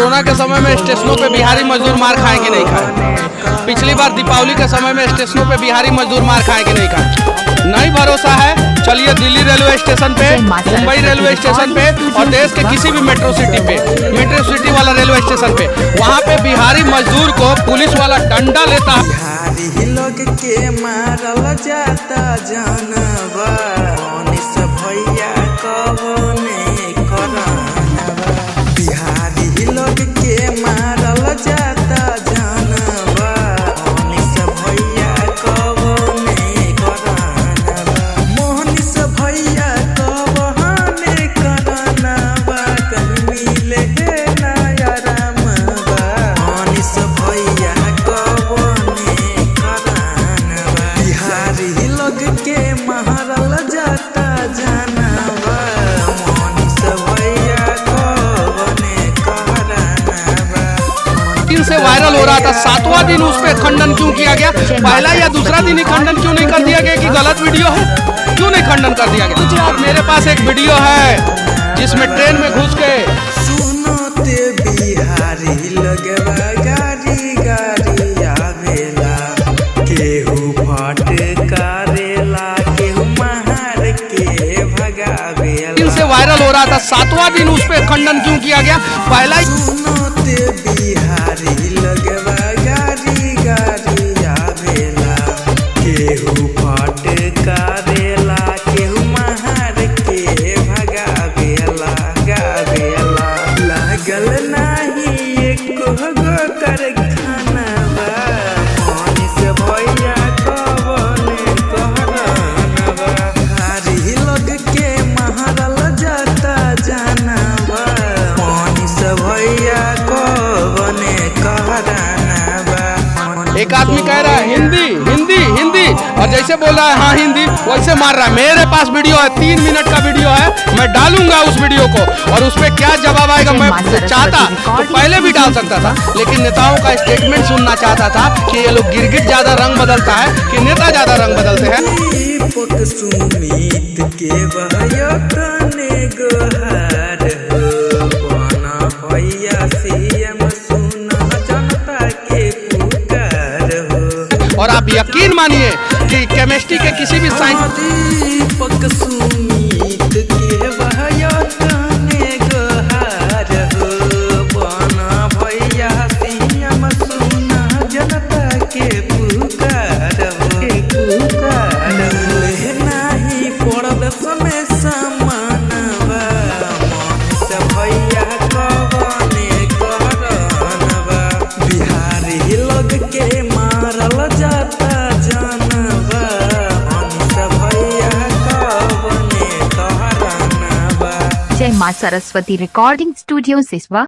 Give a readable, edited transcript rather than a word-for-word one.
Corona के समय में स्टेशनों पे बिहारी मजदूर मार खाए कि नहीं खाए? पिछली बार दीपावली के समय में स्टेशनों पे बिहारी मजदूर मार खाए कि नहीं खाए? नहीं भरोसा है, चलिए दिल्ली रेलवे स्टेशन पे, मुंबई रेलवे स्टेशन पे और देश के किसी भी मेट्रो सिटी पे, मेट्रो सिटी वाला रेलवे स्टेशन पे, वहाँ पे बिहारी मजदूर को पुलिस वाला डंडा लेता है। बिहारी लोग के मारल जाता जानवा, मनीष भैया कवने करनवा। बिहारी लोग के मारल जाता जानवा, मनीष भैया कवने करनवा। मनीष भैया कवने करनवा, कहीं मिले नया रामवा। मनीष भैया कवने करनवा। बिहारी लोग के मारल जाता जानवा, मनीष भैया कवने करनवा। दिन से वायरल हो रहा था, 7वां दिन उस पर खंडन क्यों किया गया? पहला या दूसरा दिन ही खंडन क्यों नहीं कर दिया गया कि गलत वीडियो है? क्यों नहीं खंडन कर दिया गया? और मेरे पास एक वीडियो है जिसमें ट्रेन में घुस के सुनते बिहारी लगवा गारी गारी आवेला, केहू फट करेला केहू मार के भगावेला। दिन से वायरल हो रहा था, 7वां दिन उस पर खंडन क्यों किया गया? पहला ही सुनते बिहारी लगवा गारी गारी आवेला, केहू फट करेला केहू मार के भगावेला गावेला। लागल नाही एको गो कारखानावा, मनीष भैया कवने करनवा। बिहारी लोग के मारल जाता जानवा, मनीष भैया कवने करनवा। एक आदमी कह रहा है हिंदी हिंदी हिंदी, और जैसे बोल रहा है हाँ हिंदी, वैसे मार रहा है। मेरे पास वीडियो है, 3 मिनट का वीडियो है, मैं डालूंगा उस वीडियो को और उस पर क्या जवाब आएगा। मैं चाहता तो पहले भी डाल सकता था, लेकिन नेताओं का स्टेटमेंट सुनना चाहता था कि ये लोग गिरगिट ज्यादा रंग बदलता है कि नेता ज्यादा रंग बदलते हैं। दीपक सुमित के बहयतने गोहार हो, बना भैया सीएम सुन जनता के पुकार हो। और आप यकीन मानिए कि केमिस्ट्री के किसी भी साइंस दीपक सुमित के बहयतने गोहार हो, बना भैया सीएम सुन जनता के पुकार हो, पुकार हो। नाही पड़ल समय समानवा, मनीष भैया कवने करनवा। बिहारी लोग के मारल जाता जानवा, मनीष भैया कवने करनवा। जय माँ सरस्वती रिकॉर्डिंग स्टूडियो सिसवा।